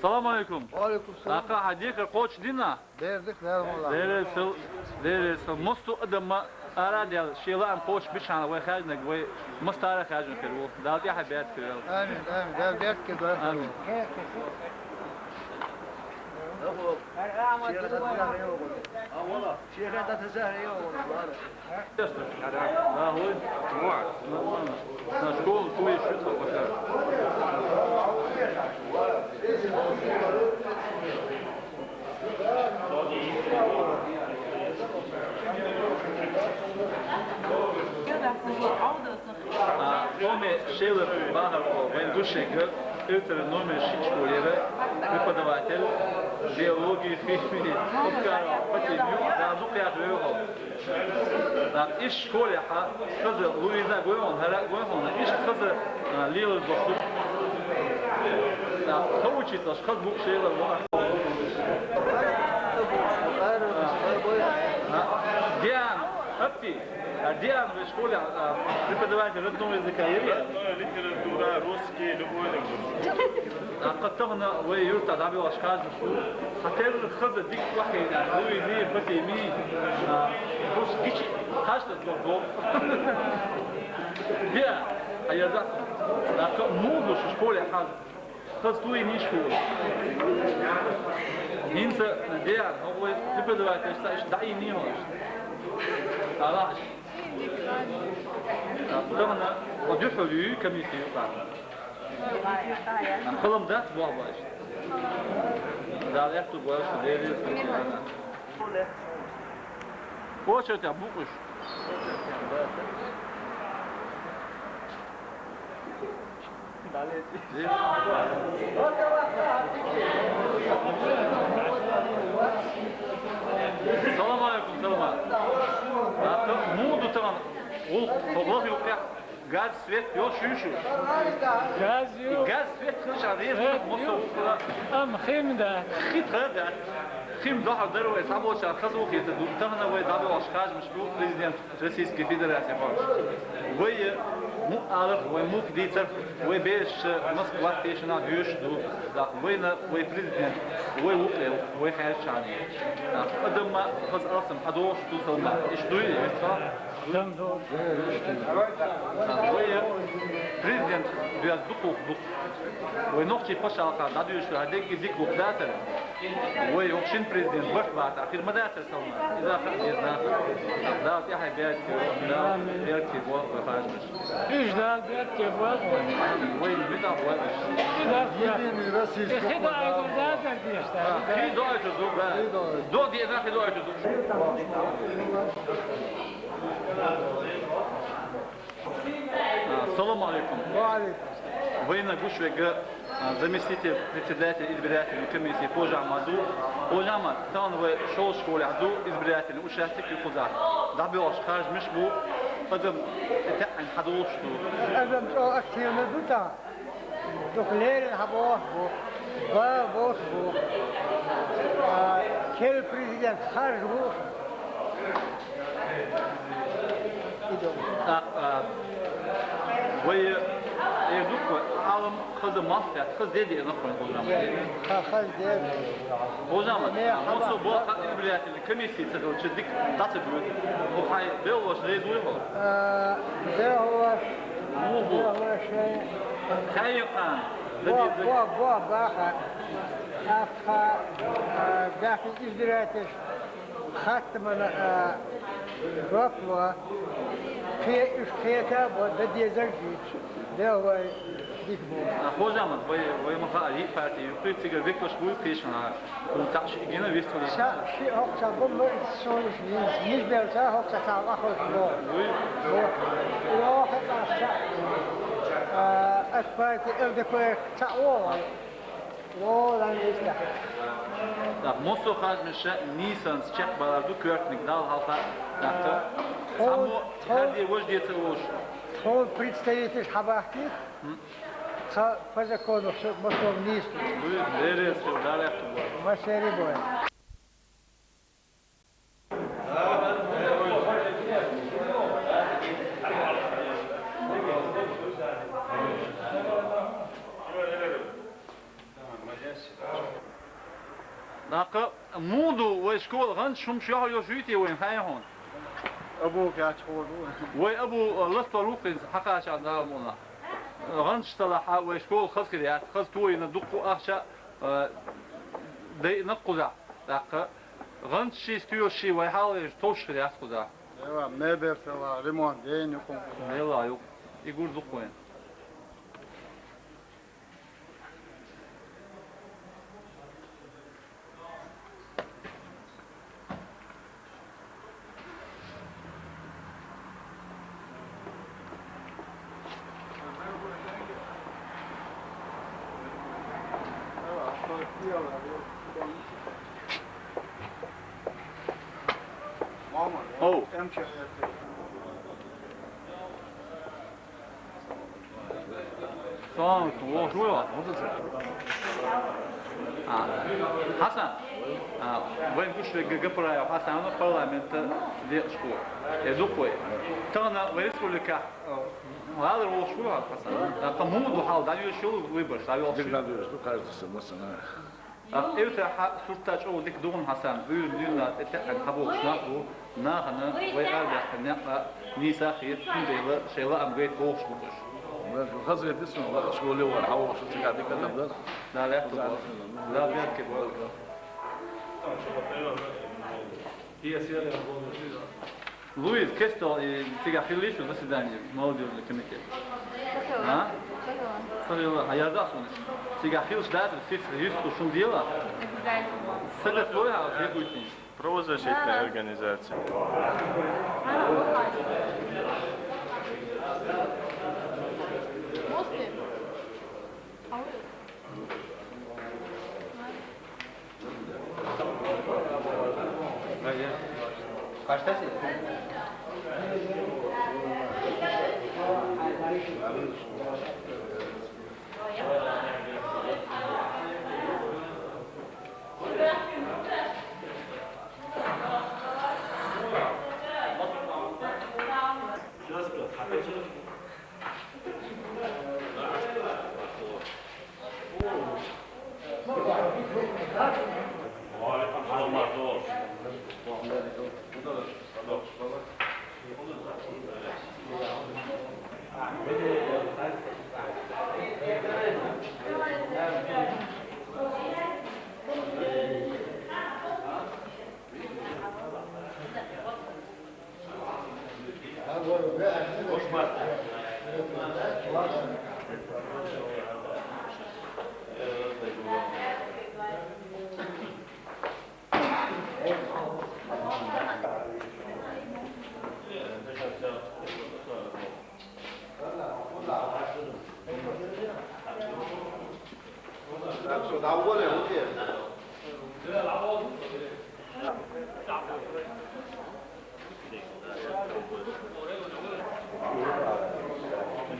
Салам алейкум. Ва алейкум салам. Аха, хьан дехар кхочушдий? Бердик, Дала мукъ лахь. Деррисал, деррисал. Массо а адам ма ара а даьлла, шен лаам кхочушбича хьана вай хаьржинарг вай массара а хаьржина хир ву. Дала тӀехьа беркат хир ву. Амин, амин. Дала беркат хир ву. Амин. Ахуй. Нормально. На школу твою шут пока. А, хӀоме шелар бахар вайн гушега, Эльтара номер ши школера преподаватель биологии, химии, Оскаров Фатимов, да, ну, я говорю. Нах, иш школехьа хаза Луиза гойхьун, хӀара гойхьун, иш хаза, а, лелар боху. Нах, хавучи таш хаза бу шелар бу. А, Диан, апти, а, Диан, вы школе, а, преподаватель родного языка, или? Родная литература, русский, любой язык. Акъатагъна вай юрта дабиош хажу. Хатер хаза дик вахи, Луизи, Фатими, а, бус гич, хашта догдо. Бия, а я за. Акъа муду школе хаз. Хаз туи ниш ху. Инса, бия, хогой, преподаватель, ста иш, даи ни хо. Алаш. Акъатагъна, одюху комиссию, так. Хылым да, бу баш. Да, я тут баш, дели. Очередь, а букуш. Салам алейкум, салам. Муду таган. Ол, тоглах юкъя. Газ, свет, йо, шуьйшу. Газ ю. Газ, свет, хыша, рез, Свет, мосо, ю. Укра. Ам, хим да. Хит, ха, да. Хим, да, дар, вай, сабоча, хазу, хит, ду, тагна, вай, дабы, ваш, хаж, мышку, президент Российской Федерации, хаж. Вай, му, алах, вай, мух, дицар, вай, беш, Москва, тешина, дюш, ду, да, вай, на, вай, президент, вай, укрел, вай, хаж, чани. Адам, ма, хаз, алсам, хадош, ту, салма. Иш, дуй, иш, ха. Вай президент дуьз дукхух дукх. Вай нохчий пашалха дӀадуьйшура дегги дика лух дацар. Вай охшин президент баш баца хир ма дацар салма. Иза хаа деза. Дала тӀехьа беркате, Дала беркате бо вай хажмаш. Уж Дала беркате бо. Вай мида вай. Единый российский. Хида айгур дацар дешта. Хи доачу зуба. До деза хи доачу зуба. А, салам алейкум. Ва алейкум. Вайна гушвега, а, заместитель председателя избирательной комиссии Хожа Амаду. Хожа Амад, тан вай шол школе ду избирательный участок и хуза. Дабиош хаж миш бу, адам это ан хадош ду. Адам то активно ду та. Дукха леррина хьабоху бу, ба боху бу. А, кел президент харж бу. А, а, вай, э, дукха, алам хаза малфят, хаз деди, э, нахуй, хожам. Ха, хаз деди. Хожам, Не, а, хаза. Мосо бо, хаз избиратель. Комиссия ца хилча дика дӀа ца дуьйцу. Хьо хьайн беллалаш реза вуй хьо? А, беллалаш. Муха бу? Беллалаш, э. Хьайн юкъана. Бо, бо, бо, баха. Тха, а, баьхкин избирательш хаттамана, а, жоп ло, кхе-, уьш кхета а бо, дан дезар а дийца. Деллой дика бу. А, хожа ма, вай, вай ма хаъара, йиъ парти ю-кх, цига векалш буй кхийшна. Хьуна цхьаъ шиъ гина вистхули. Цхьаъ шиъ хӀокху цхьа бу, ма, ца уьш нис-, нисбелла цхьа хӀокху цхьа цхьа вахалш бу. Вуй? Бу. Йо, хьо цхьа цхьаъ. А, ас парти Л Д П Р цхьаъ ву вай. О, лан вестахь. Так, массо а харжамаш нийсанца чекхбалар ду коьртаниг Далла хьалха. Так, тхо, цхьаммо тхо, хӀара де, важа де ца волуш. Тхо представитель хьабахкийта. М. Цхьа по закону всё, массо а нийса ду. Луй, бере, всё, Далла аьтту бой. Массери бой. ТӀаккха муха ду вай школа, гӀанташ хӀумаш йохьур йолуш юй те вайна, хаьий хьуна? Абу кечхьор ду. Вай Абу, а, ластор ву-кх иза, хьакхачахь Дала мукъ лахь. ГӀанташ ца лахь, вай школа хаза хир яц, хаза тойина дуккха а ахча, а, дайина кхузахь. ТӀаккха гӀанташший, стоьлашший вай хьалхавеш товш хир яц кхузахь. Эва, мебель ца лахь, ремонт дайна юкъа. Мела юкъа. И гур ду-кх вайна. Оу. Салам алейкум, вовшах вуй хьо? А, Хьасан, а, вайн гуш вега Гапараев Хьасан, парламента декъашхо. Э, дукха вай. Тахана вай республикахь, а, гӀалара вовшах вуй хьо, Хьасан? ТӀаккха муха ду хьал, дӀайоьшуш йолу выбораш, дӀайолуш? Дика дӀайоьшуш ду, каждый са массанхьа. ТӀаккха эвтара хьан суртта чӀогӀа дика дуьйна, Хьасан, буьйр дуьйна тӀе теӀкъина хьаболуш нах бу, нахана вай арабаьхкина некъ а нийса а хета, цундела шайн лаам гайта бохуш бу уьш. Хаза хета суна, лаха школе вара, хьан вовшах цигахь дика адам дара. Дала аьтту бо. Дала беркате бо. Луиз, кестал, и цигахь хилла шу заседание молодёжный комитет? А? Ца хилла. Хьан ярда суна? Цигахь хилча дацара, сица юьсту шун дела? Обязательно. Сагат лой хьа, хӀекуьйтин. Правозащитная организация.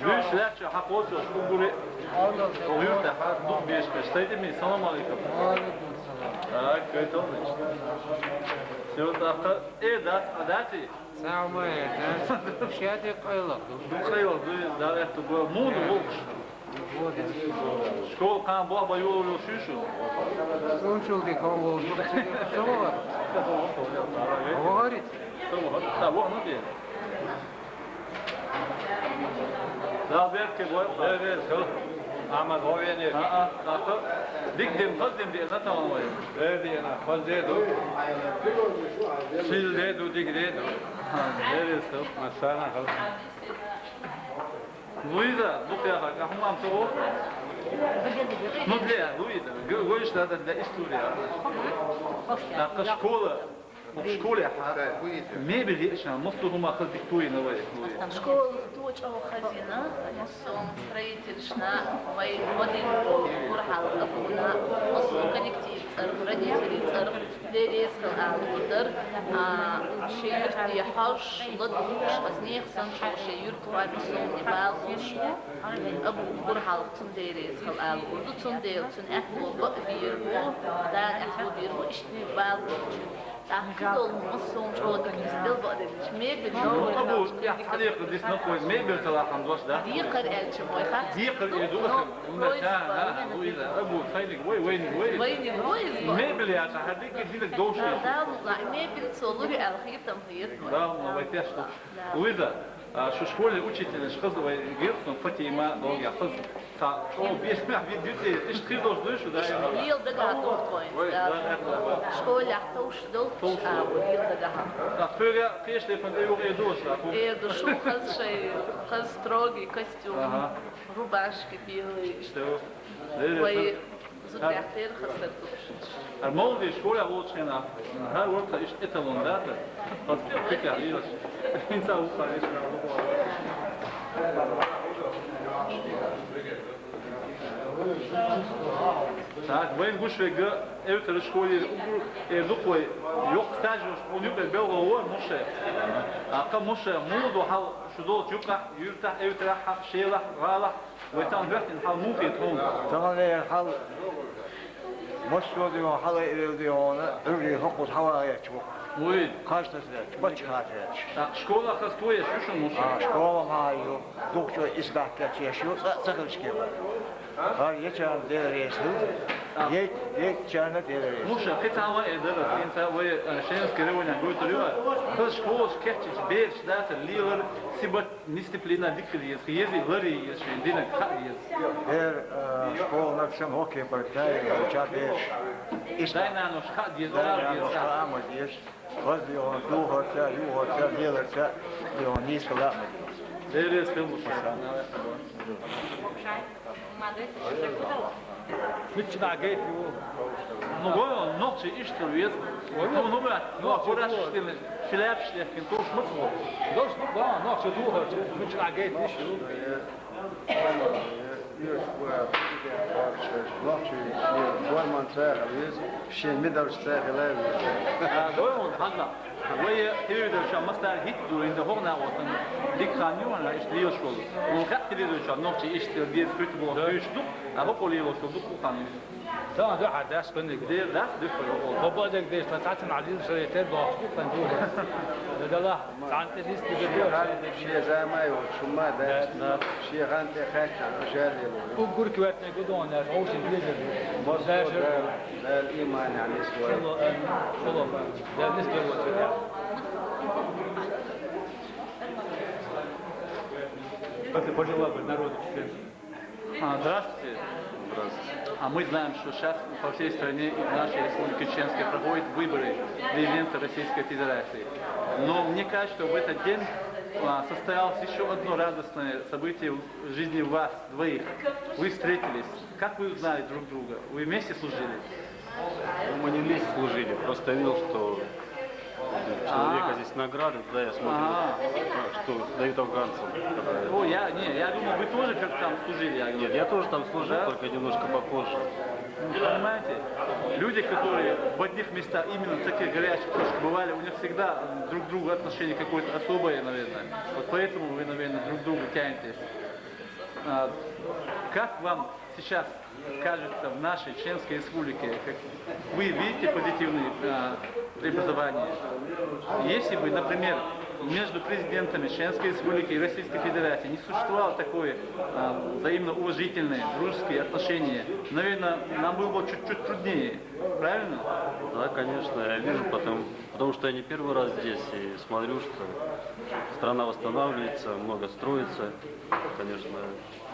Буьйса лаьттачу хьан кхочуш уггуре. Оха юртахь дукха бешаш. Сайн тӀе ма салам алейкум. Ва алейкум салам. Так, кайтал. Всё, тӀаккха, э, дац, а дац и? Цхьа а ма э, дац. Шаьтиг къайлах ду. Ду къайлах ду, Дала аьтту бо. Муха ду гӀуллакхаш? Школа кхана бохба йолу йолуш ю шу? Школа чул де кхана волу. Ца вахара? Ца вахара. Ца вахара. Ца вахана де. Дала беркате бой. Беркате. Ахьмад, гӀо венер. А, а, а, то дика дин, хаза дин деана тахана вай. Э, деана, хаза де ду. Сийла де ду, дика де ду. А, деррис хаза. Массарна хаза. Луиза, дукха яхар, а хӀумам ца гӀо? Ну, для, Луиза, г-, говоришь, надо для истории. Так, школа. Школе хьа мебель ешан, массо хӀума хаза дика тойна вай. Школа тӀа чӀоагӀа хаза йина, массо строительшна, вай модин гур хьалха буна, массо коллектив цӀарах, родители цӀарах, Дела реза хила ала гӀо дар, а, шен юртара хьожаш, ладувгӀаш, хаза нехан санна чӀоагӀа шен юрта хьо массо хӀуманна бала хулаш ву. Абу гур хьалха цунна Дела реза хила ала гӀо ду, цундела цун аьттув баъ бийр бу, дана аьттув бийр бу, иштта бала хулаш. ТӀаккха долу массо а чӀогӀа дика дисдел бакъдерг. Мебель Ну, абу, я хьалакха дисна кхойн, мебель ца лахана дош, да? Декхар аьлча вай хац. Декхар э ду, ну, аса, ну, просьба, да, да, именно. Луиза, абу, сайниг вай, вайниг вай. Вайниг вай, иза вай. Мебель яца, хьадикка динаг довш. Да, да, ну, ла, мебель цо лури аьлла, хир там хир. Да, ну, вай теш ду. Да. Луиза, а, шу школе учительница хаза вай герцун Фатима долга хаза. Та, о, бес мя вид дюте, иштта хир долуш дуй шу, да? Иштта лела дагахь духу тхоьца, да. Ой, да, да, да. Школехь товш долуш, товш а, долуш. Лела дагахь. Так, тхоьга кхечу тайпана тӀе юха эр ду аша, хӀу? Эр ду шу, хаза шайн, хаза строгий костюм, ага, рубашки белые. Всё. Вай зудехь тера хаза сар ду. Ара молодец, школехь волчу хенахь, хӀара вара тхан иштта эталон, да, тхан? Хаза пикехь лелаш. ХӀинца а ву-кх иштта. Так, вайн гуш верг Эвтара школера уггар, э, дукха вай йоккха стаж йолуш, хьуна юкъе белхало вара Муше. ТӀаккха Муше, муха ду хьал шу долчу юкъахь, юьртахь, Эвтарахь, Шелахь, гӀалахь, вай царна хӀоьттина хьал муха хета хьуна? Таханлера хьал массо а дуьйхьа, хьала а ирилла дуьйхьа, Ӏуьйрре хӀокхуза хьаван гӀерташ ву. Вуй. Кхаж тасалаьцча, паччахьа тӀе гӀерташ. ТӀаккха школа хаза тоеш ю шуна, Муше? А, школа ма ю. Дукхачой исбаьхкечеш ю, цкъа а ца хилча кема. ХӀара ечарна Дела реза хила, а, ей-, ейтачарна Дела реза. Муша, кхин цхьа ма эр дара, хӀинца вай, э, Шенский районехь гойтур ю, хаза школаш кечйинчу бераш дацар лелар, сибат, дисциплина дика хила еза, еза ларъян еза шайн динарг хаа еза. Дера, э, школаниг санна хӀокхе паргӀатайина, хӀокху ча бераш. Иштта. Дай-нанош хаа деза, ала деза. Дай-нанош хаа ма деза. Хаза йогӀун духарца, юхарца, леларца, йогӀун нийса хила а ма деза. Дела реза хила, Муша. Мичча дӀа гайта ю? Ну, гой, нохчий иштта веза. Ну, ну, брат, ну, бураш стиль, шляпаш лехкина, туш ма ца гӀо. Дош, ну, ба, нохчий духарца, мичча дӀа гайта йиш ю? Нохчий, шен мидалш цаьрга лай веза. А, дой хьуна, хьанна? Вай хьуьйдалча массара хӀитта ду, хӀинца хӀокху накъостана дика хан ю хьуна, иштта лелаш волу. Хьуна хаьа телевизорчохь нохчий иштта деза хӀуьтту боху хьуьйш ду, а хӀокхо лелош волу дуккха а хан ю. Сан дуьхьа дас къиниг. Де, дас дуьхьа йо. Хо бадерг деш, сан цхьацца нахь лилла шаре тер дохуш ду, сан дуьхьа. Дагала, цхьаьна тӀе дис дигар йо. Шен зама йолчу ма дац. Да, да. Шен гӀан тӀе хаьттина, шу жа лело. Уггар коьртаниг гу дохуна, вовшийн дезар ду. Мосо Дала, Дала иман а нисвойла. Шолом, амин. Шолом, амин. Дала нисбе вовшийн. Как ты пожелал бы народу чеченцам? А, здравствуйте. Здравствуйте. А мы знаем, что сейчас по всей стране и в нашей республике Чеченской проходят выборы президента Российской Федерации. Но мне кажется, что в этот день, а, состоялось еще одно радостное событие в жизни вас двоих. Вы встретились. Как вы узнали друг друга? Вы вместе служили? Ну, мы не вместе служили, просто я видел, что у человека А. здесь награды, да, я смотрю, А. а, что дают афганцам, когда О, я, не, я думал, вы тоже как там служили, я говорю. Нет, я тоже там служил, Да? только немножко попозже. Ну, понимаете, люди, которые в одних местах, именно в таких горячих точках бывали, у них всегда друг к другу отношение какое-то особое, наверное. Вот поэтому вы, наверное, друг к другу тянетесь. А, как вам сейчас кажется в нашей Чеченской Республике, как вы видите позитивные, а, преобразования? Если бы, например, между президентами Чеченской Республики и Российской Федерации не существовало такое, а, взаимно уважительное, дружеские отношения, наверное, нам было бы чуть-чуть труднее, правильно? Да, конечно, я вижу, потому Потому что я не первый раз здесь и смотрю, что страна восстанавливается, много строится. Конечно,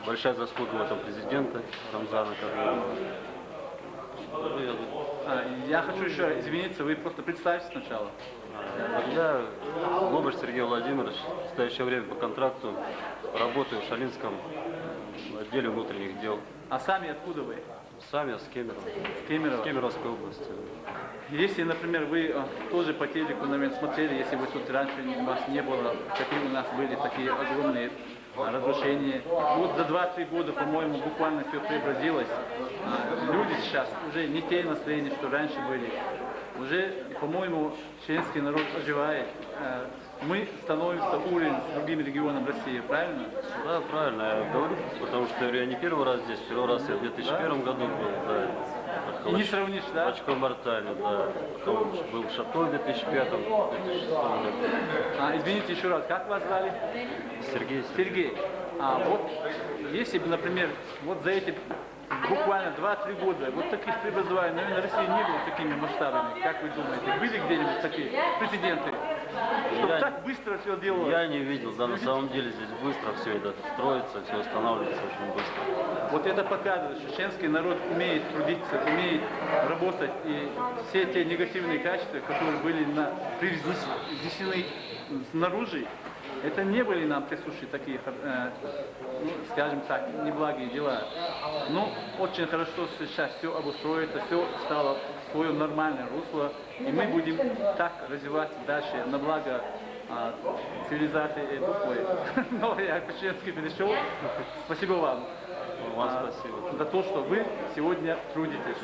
большая заслуга в этом президента Рамзана Кадырова. Ну, я, А, я хочу еще извиниться, вы просто представьтесь сначала. Я Лобаш Сергей Владимирович, в настоящее время по контракту работаю в Шалинском отделе внутренних дел. А сами откуда вы? Сами с Кемерово. Кемерово. С Кемеровской области. Если, например, вы э, тоже по телеку, наверное, смотрели, если вы тут раньше у вас не было, какие у нас были такие огромные а, разрушения. Вот за два-три года, по-моему, буквально все преобразилось. А, люди сейчас уже не те настроения, что раньше были. Уже, по-моему, чеченский народ оживает. Э, Мы становимся уровень с другими регионами России, правильно? Да, правильно, я говорю, потому что я не первый раз здесь, первый раз я в две тысячи первом году был, да. И не сравнишь, да? Очко Мартане, да. Потом был в Шато в две тысячи пятом, две тысячи шестом году. А, извините еще раз, как вас звали? Сергей. Сергей, а вот если бы, например, вот за эти буквально два-три года вот таких преобразований, наверное, в России не было такими масштабами. Как вы думаете, были где-нибудь такие прецеденты? Чтобы Я- так быстро все делалось? Я не видел, да, на самом деле здесь быстро все это строится, все восстанавливается очень быстро. Вот это показывает, что чеченский народ умеет трудиться, умеет работать, и все те негативные качества, которые были на, привнесены снаружи, это не были нам присущи такие, э, ну, скажем так, неблагие дела. Но очень хорошо сейчас все обустроится, все стало в свое нормальное русло, и мы будем так развиваться дальше на благо а, цивилизации и буквы. Но я к чеченски перешел. Спасибо вам. Вам спасибо. За то, что вы сегодня трудитесь.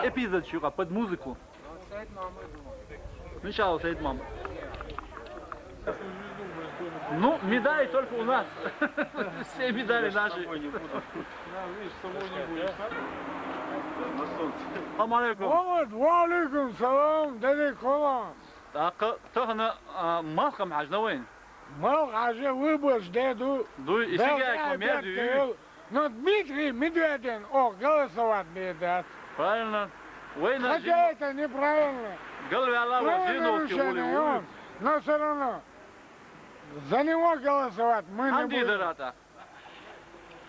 Эпизод еще под музыку. Сначала Саид Мам. Ну, медали только у нас. Все медали наши. Видишь, с собой не будешь. Салам алейкум. Ва алейкум салам, дядя Кола. Так, тохна Малхам Хаж, на войн. Мал Хажи выборщ деду. Дуй, и сигаек мердю. Но Дмитрий Медведин, о, голосовать не даст. Правильно. Война Хотя это неправильно. Галвяла Правильное Владимировский решение, и он, волевой. Но все равно за него голосовать мы не Хамди будем. Дарата.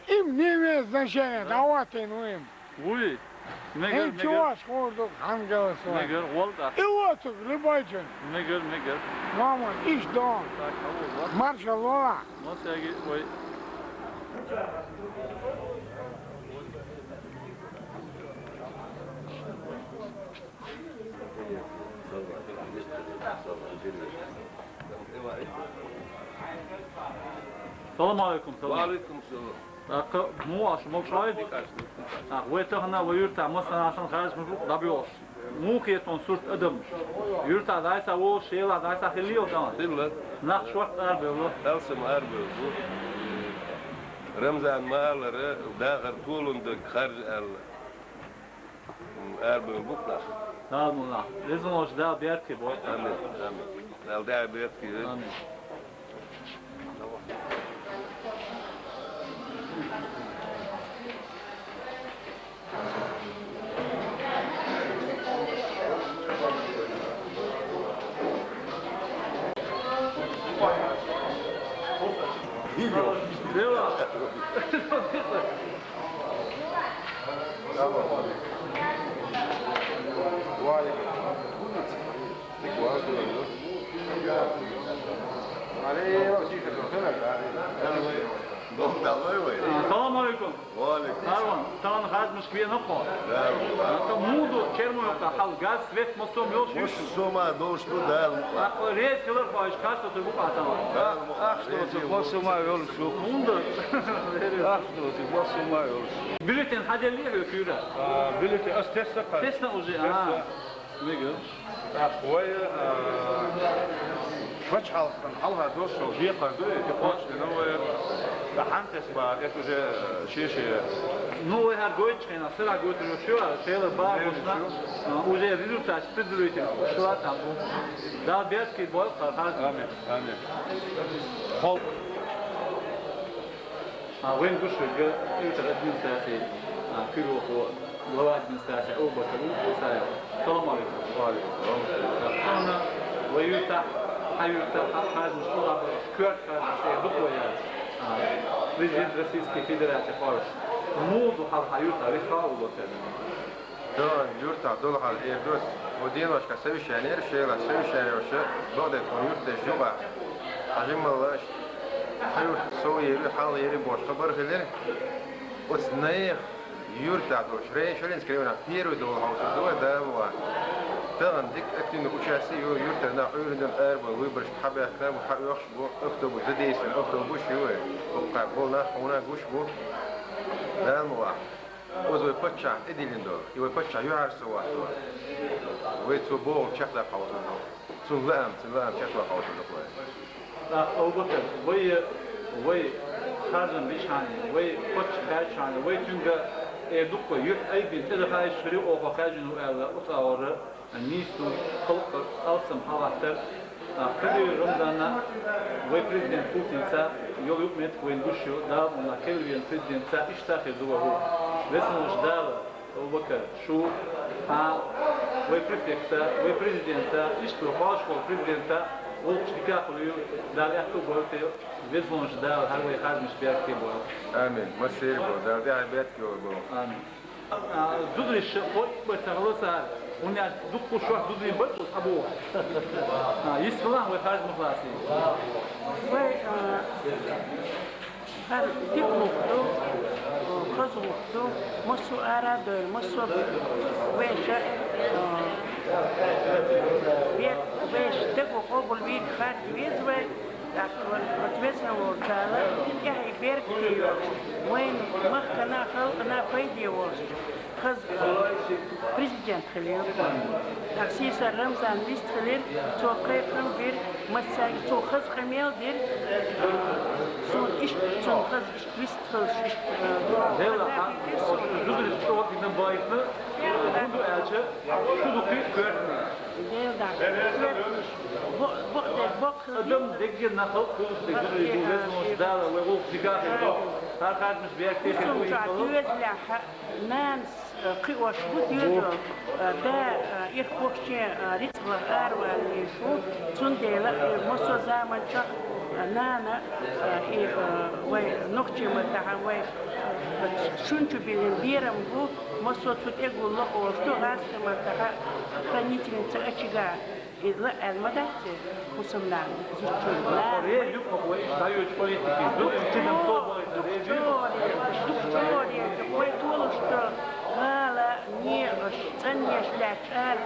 Им не имеет значения, давайте ну им. Уй. Им Мегер, мегер. чего скоро хан голосовать. Мегер, волта. И вот тут любой чин. Мегер, мегер. Мама, ишь дом. Так, алло, вот. Маршалла. Вот я говорю, ой. Салам алейкум, салам. Валейкум салам. Так, ну, а шумок шоай? Так, вы это на вы юрта, мы с нашим хаж мы добьёшь. Ну, кет он сурт адам. Юрта дайса вол, шела дайса хилио там. Дилла. Нах шварт арбело. Алсам арбы бу. Рамзан маалары дагар тулунда харж ал. Арбы букла. Салам алейкум. Лезун ош да бертки бой. Амин. Амин. Ал да бертки. Амин. Салам алейкум. Арван, тан хаж Москве на ко. Та муду чермо та хал газ, свет, мосом ёл шуш. Сома дошту дал. Рез кылар фаш каш та бу атама. Ах, что ты, босума ёл шу. Мунда. Ах, что ты, босума ёл шу. Бюллетень хадели хё кюра. Билети астеса каш. Тесна уже. А. Мегер. Так, ой, швач халкан, халга дошо, бекар ду, эти почты новые. Хантес ба, это уже шеше. Ну, ой, хар гойчхена, сыра гойчхена, шо, шела ба, босна. Уже результат, спидруйте, шла там. Да, бертки бой, хар. Амин, амин. Хол. А вен гушуга, это администрация, а, кюрохо. Глава администрации Абу-Бакар Усаев. Салам алейкум. Ва алейкум салам. Хьона вай юртахь, хьан юртахь, хьан харжамаш, хьан лаьрхӀа, коьрта харжамаш, э, дукха яц. А, президент Российской Федерации хьо. Муха ду хьал хьан юртахь, вай хьо улло термин? Ду, юртахь долу хьал эр ду. Вай деношка совещание эр, шайла совещание эр шу, бакъдерг тхуна юртдеш юкъахь. Хьажа ма лаш, хьан юрт сов ери, хьал ери бохуш хабар хилира. Оцу нехан юртахь долуш, Рейн-Шолинский районахь первый долу хьовсур ду вай, Дала мукъ лахь. Тахана дика активно участие ю, юртара нах Ӏуьйранна арабевлла выборашка хьабаьхкина бу, хьаоьхуш бу, автобус, задействован автобус ю вай. Хьукхара болу нах хьуна гуш бу, Дала мукъ лахь. Оцу вай паччахьна тӀедиллина долу, и вай паччахь юьхьӀаьржа ца вахана. Вай цо бохург чекхдаккха хьовсур ду. Цуьнан лаам, цуьнан лаам чекхдаккха хьовсур ду вай. ТӀаккха, Абу-Бакар, вай, вай харжам бичхьана, вай паччахь хаьржичхьана, вай цуьнга, э, дуккха юьхь айбина тӀе даха йиш хир ю, оха хаьржина ву аьлла, оцу агӀора нийсо, халкъ алсам хьалхатар. ТӀаккха Кадыров Рамзана вай президент Путинца йолу юкъаметтиг вайна гуш ю, Дала мукъ лахь, кхин вен президентца иштта хир ду вай хӀу. Везачу Дала, Абу-Бакар, шу, хьан, вай префекта, вай президента, иштта вай хьошалгӀа президента, вовшашка дика хуьлийла, Дала аьтто бойла те, Везачу Дала хӀара вай харжамаш беркате бойла. Амин. Массеран а бойла, Дала тӀаьхье беркате йойла. Амин. А, зударий ша кхо итт бен ца хилла цара, хӀунда аьлча дуккха шорта зударий бара цо схьабогӀуш. А, йист хилахь вай харжамах лаций. Вай, а, хӀара дика гӀуллакх ду, а, хаза гӀуллакх ду, массо а ара а дойла, массо а вешан, а, ве-, вешан дего къобалвийриг харжа веза вай. ТӀаккха оцу везан волчу Дала тӀаьхье беркате йойла, вайн махкана, халкъана пайде волуш, хаза президент хилийла. ТӀаккха Сийсара Рамзан вист хилира, цо кхайкхам бира, массаьрга цо хаза къамел дира. Суна иштта, цунна хаза иштта вист хилча, иштта, э, Дела, а, оцу зударий чӀогӀа дина байтина, хӀунда аьлча, шу ду кхин а коьртаниг. Дела, да, коьртаниг. Бо-, бо-, де-, боккха Адам деггина нах халкъ хуьлуш дерг, Везачу Дала вай гӀуллакх дика хир ду. ХӀара харжамаш беркате хир ду, иншалла. Доьзалехь нанас, э, кхиош бу доьзал, э, да, э, ирх бохче, э, рицкъ лаха аравала везаш ву. Цундела, э, массо а заманчохь, э, нана, э, и, э, вай нохчийн маттахь, вай, э, шун чу биллина берам бу, массо а цу тӀе гулло олуш ду гӀазкхийн маттахь хранительница очага. И лаьа ма дац, хӀусамнана, зудчун нана. Режу хӀокху вай дӀайоьчу политике, зудчун чидам тобойта режу. Дукха чӀогӀа режу, дукха чӀогӀа режу. Вай толуш ду гӀала, некъаш, цӀанъеш лаьтташ ара.